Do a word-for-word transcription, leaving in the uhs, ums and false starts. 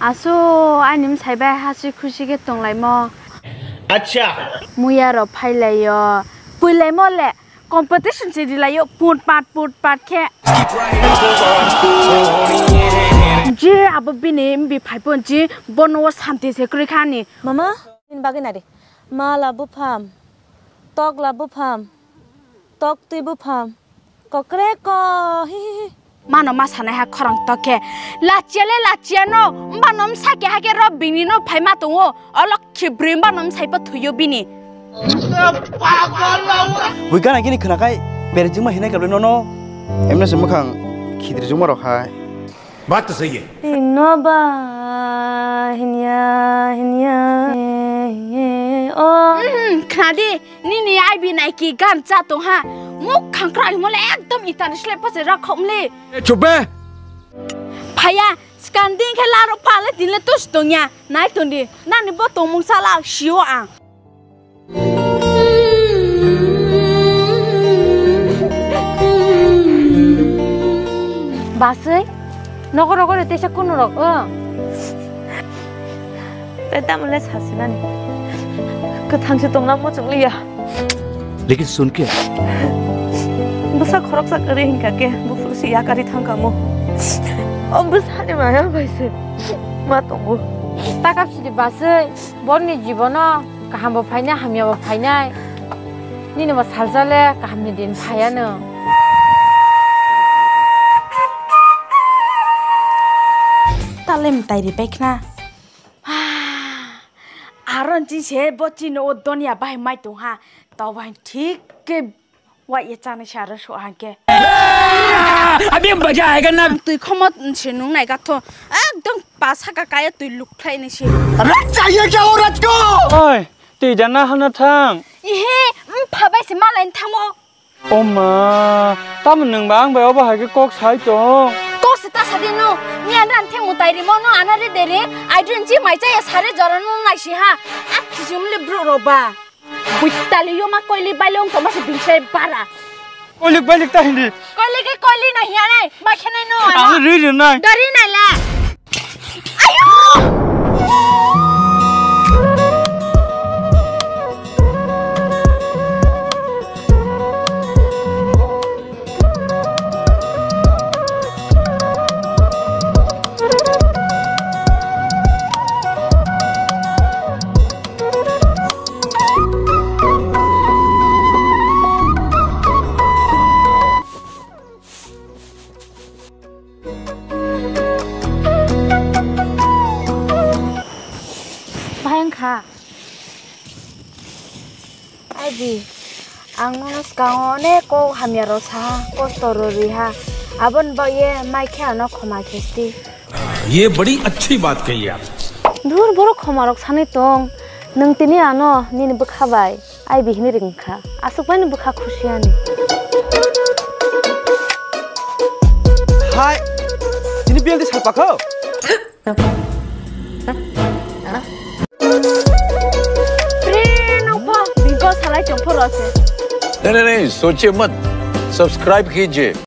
Aso, ani msai bai hasi khusi khe tonglaimo. Acha. Muya rok phailaio. Puilaimo le competition se rilaio put pat put pat khe. Je abo bini mbi phaipo je bono o santi se kwrwi kha ani. Mama, nini bagwi nari. Mala bupham, tokla bupham, toktwi bupham, kokreko, hi, hi, hi. Mano ma sanai ha khorang tok khe. Lachia le lachia no, mba no msa khe ha khe ro bini no phai ma tongo. Olok khe bwrwi mba no msai pa thuyo bini. Bui gana gini khwnakhai, berejwngma hinai khe nono. Emno se mwkhang khidrijwngma rok hai. बात तो सही है। Ringno ba hinya hinya, eh, eh, oh. Mhm, khna di, nini I B Nike gan cha tong ha. Muk khangkra himo le ekdom itani slai pa se rakhom le. ए, चुप बे। Phaya, skanding khe laro pha le tin le tus tong ya. Nai ton di, nani bo tongmung sala sio ang. Baswi, nogo rogo re teisa kuno rok, o. Tei tamo le sasinani. Kwthang se tongna muchung liya. Lekin sun ke? Bwsa khoroksa kwrwi hinkha khe, buphuru se yakari thangkha mo. O bwsani maya bai se ma tongo. Takap sidi baswi. Borni jibono kaham bo phainai, hamya bo phainai. Nini bo salsa le kaham ni din phaiya no. Tale mtai ri pai khna. Aro nchi se bo chini o donya bai mai tong ha. To bai thik ke Wa ye chana sara so hangke. अभी मजा आएगा ना। Twi khomo se nung nai gatho. Ekdom pa saka kaya twi luk khlai ni se. अरे चाहिए क्या औरत को? Oi, twi jana hana thang. Ihe, mpha bai se malai thamo. O ma, tamo nwng ba ang bai obo hai khe kok sai tong. Kok se ta sa di no. Ni an ran theng mutai ri mo no ana re de re. Ai dun ji mai cha ya sare jora no nai si ha. Ak khijum le bru ro ba. Buitali yo ma koili bailong toma se bingsai bara. Koilik bailik ta hindi. Koili ke koili na hiya nai, ma khe nai no. Ang ri ri nai. Dari nai la. Ayo! Bahai wngkha. Ai di, ang nono swkango onek kok hamya rok saha, kosto rw rwi ha. Aboni bagwi mai khe ano khoma khe sdi. ये बड़ी अच्छी बात कही आप। Dur, borok khoma rok sanwi tong. Nwng tini ano nini bwkha bai ai bihini ring kha. Aswk bai ni bwkha khusi ani. Hai, tini biyang di salpa kho? Pre, nokpha, bingko salai chongpho rose. नहीं, नहीं, नहीं, सोचिए मत। सब्सक्राइब कीजिए।